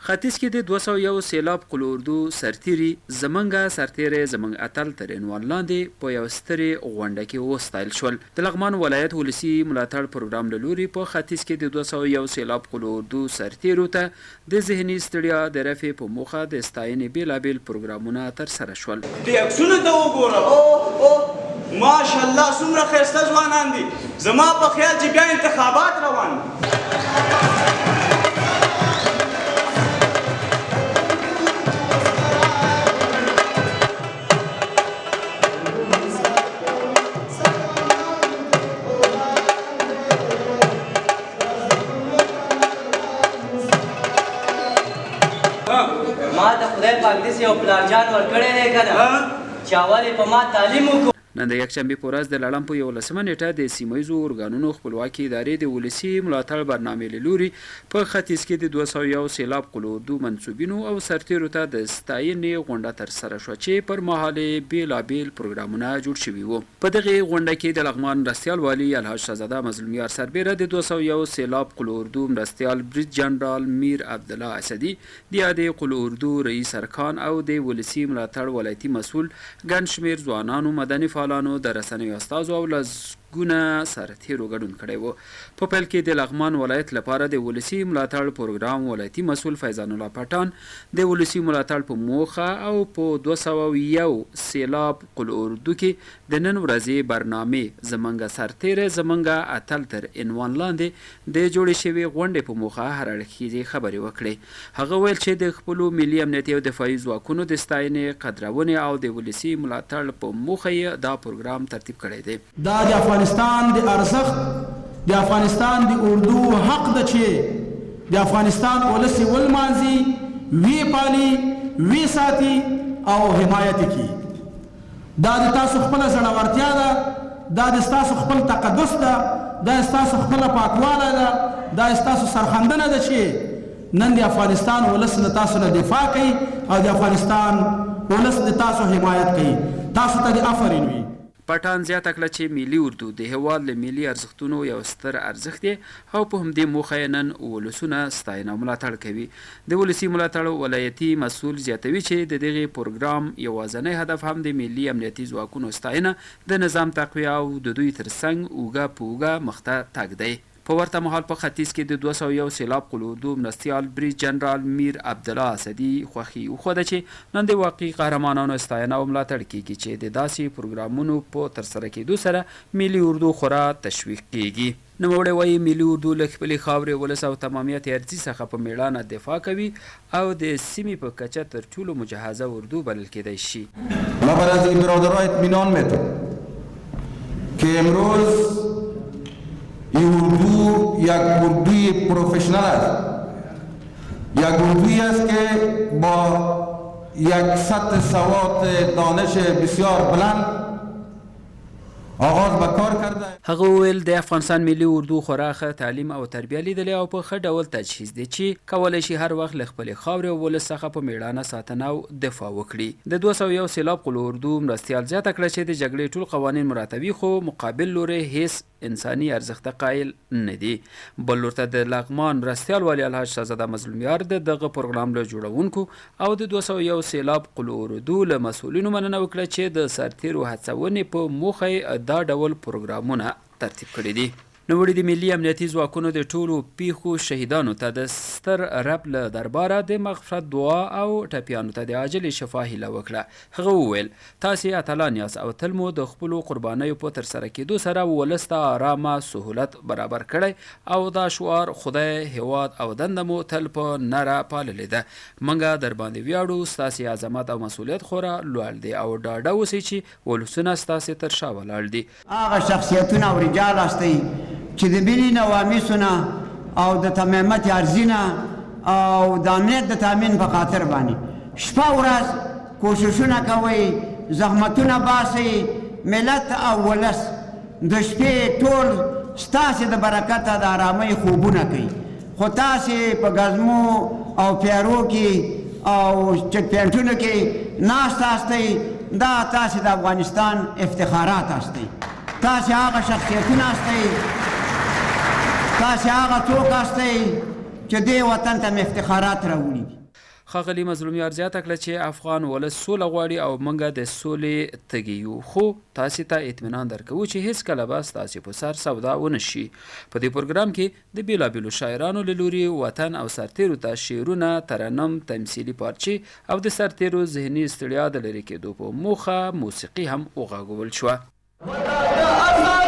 ختیځ کې د 201 سېلاب قول اردو سرتېري زمونږ سرتېری زمونږ اتل تر عنوان لاندې په یو سترې غونډه کې وستایل شول. د لغمان ولایت ولسي ملاتړ پروګرام له لوري په ختیځ کې د 201 سېلاب قول اردو سرتېرو ته د ذهني ستړیا د رفع په موخه د ستاینې بېلابېل پروګرامونه ترسره شول. دې عکسونو ته وګوره اوه اوه ماشاءالله څومره ښایسته ځوانان دي زما په خیال چې بیا انتخابات روان دي. ما ته خدای پاک داسې یو پلار جان ورکړی دی که نه چې اول یې په ما تعلیم وکړو. نن د یکشنبې په ورځ د لړم په 11مه نېټه د سیمه ییزو ارګانونو خپلواکې ادارې د ولسي ملاتړ برنامې له لوري په ختیځ کې د 201 سېلاب قول اردو منسوبینو او سرتېرو ته د ستاینې غونډه ترسره شوه چې پر مهال یې بېلابېل پروګرامونه جوړ شوي وو. په دغې غونډه کې د لغمان مرستیال والي الحاج شهزاده مظلومیار سربېره د 201 سېلاب قول اردو مرستیال برید جنرال میر عبدالله اسدي، د یادې قول اردو رئیس ارکان او د ولسي ملاتړ ولایتي مسؤل، ګڼ شمېر ځوانانو، مدني فعالانو، د رسنیو استازو او لسګونه سرتېرو ګډون کړی و. په پیل کې د لغمان ولایت لپاره د ولسي ملاتړ پروګرام ولایتي مسؤل فیضان الله پټان د ولسي ملاتړ په موخه او په 201 سېلاب قول اردو کې د نن ورځې برنامې زمونږ سرتېری زمونږ اتل تر عنوان لاندې د جوړې شوې غونډې په موخه هر اړخیزې خبرې وکړې. هغه وویل چې د خپلو ملي امنیتي او دفاعي ځواکونو د ستاینې، قدرونې او د ولسي ملاتړ په موخه یې دا پروګرام ترتیب کړی دی. دا د افغانستان د ارزښت، د افغانستان د اردو حق ده چې د افغانستان ولس یې ولمانځي، ویې پالي، ویې ساتي او حمایت یې کړي. دا د تاسو خپله زړورتیا ده، دا د ستاسو خپل تقدس ده، دا ستاسو خپله پاکوالی ده، دا ستاسو سرښندنه ده چې نن د افغانستان ولس له تاسو نه دفاع کوي او د افغانستان ولس د تاسو حمایت کوي. تاسو ته دې افرین وي. پټان زیاته کړه چې ملي اردو د هېواد له ملي ارزښتونو یو ستر ارزښت دی او په همدې موخه یې نن ولسونه ستاینه او ملاتړ کوي. د ولسي ملاتړ ولایتي مسؤل زیاتوي چې د دغې پروګرام یوازنی هدف هم د ملي امنیتي ځواکونو ستاینه، د نظام تقویه او د دوی تر څنګ اوږه په اوږه مخته تګ دی. په ورته مهال په ختیځ کې د 201 سېلاب قول اردو مرستیال برید جنرال میر عبدالله اسدي خوښي وښوده چې نن د واقعي قهرمانانو ستاینه او ملاتړ کېږي چې د داسې پروګرامونو په ترسره کېدو سره ملي اردو خورا تشویق کېږي. نوموړی وايي، ملي اردو له خپلې خاورې، ولس او تمامیت ارضي څخه په مېړانه دفاع کوي او د سیمې په کچه تر ټولو مجهزه اردو بلل کېدای شي. ما بر از این برادرها اطمینان میتم که امروز ای اردو یک اردوی پروفشنال است، یک اردوی است که با یک سطح سواد دانش بسیار بلند آغاز به کار کرده. هغه وویل، د افغانستان ملي اردو خورا ښه تعلیم او تربیه لیدلې او په ښه ډول تجهیز دي چې کولی شي هر وخت له خپلې خاورې او ولس څخه په مېړانه ساتنه او دفاع وکړي. د 201 سېلاب قول اردو مرستیال زیاته کړه چې د جګړې ټول قوانین مراعتوي خو مقابل لوری هېڅ انساني ارزښت ته قایل نه دي. بل لور ته د لغمان مرستیال والي الحاج شهزاده مظلومیار د دغه پروګرام له جوړونکو او د 201 سېلاب قول اردو له مسؤلینو مننه وکړه چې د سرتېرو هڅونې په موخه یې دا ډول پروګرامونه ترتیب کړي دي. نوموړي د ملي امنیتي ځواکونو د ټولو پېښو شهیدانو ته د ستر رب له درباره د مغفرت دعا او ټپیانو ته د عاجلې شفا هیله وکړه. هغه وویل، تاسې اتلان یاست او تل مو د خپلو قربانیو په ترسره کېدو سره ولس ته آرامه سهولت برابر کړی او دا شعار خدای، هېواد او دنده مو تل په نره پاللې ده. موږ درباندې ویاړو، ستاسې عظمت او مسؤلیت خورا لوړ دی او ډاډه اوسئ چې ولسونه ستاسې تر شا ولاړ دي. هغه شخصیتونه او رجال هستئ چې د ملي نوامیسو نه او د تمامت ارضي نه او د امنیت د تامین په خاطر باندې شپه ورځ کوششونه کوئ، زحمتونه باسئ، ملت او ولس د شپې ټول ستاسې د برکته د ارامۍ خوبونه کوي، خو تاسې په ګزمو او پیارو کې او چک پینټونو کې ناست هستئ، دا تاسې د افغانستان افتخارات هستئ، تاسې هغه شخصیتونه هستئ، تاسې هغه څوک هستئ چې دې وطن ته مې افتخارات راوړي دي. ښاغلي مظلومیار زیاته کړه چې افغان ولس سوله غواړي او موږ د سولې تږي یو، خو تاسې ته اطمینان درکوو چې هېڅکله به ستاسې په سر سودا ونه شي. په دې پروګرام کې د بېلابېلو شاعرانو له لوري وطن او سرتېرو ته شعرونه، ترنم، تمثیلي پارچې او د سرتېرو ذهني ستړیا د لرې کېدو په موخه موسیقي هم وغږول شوه. وطن د ازادۍ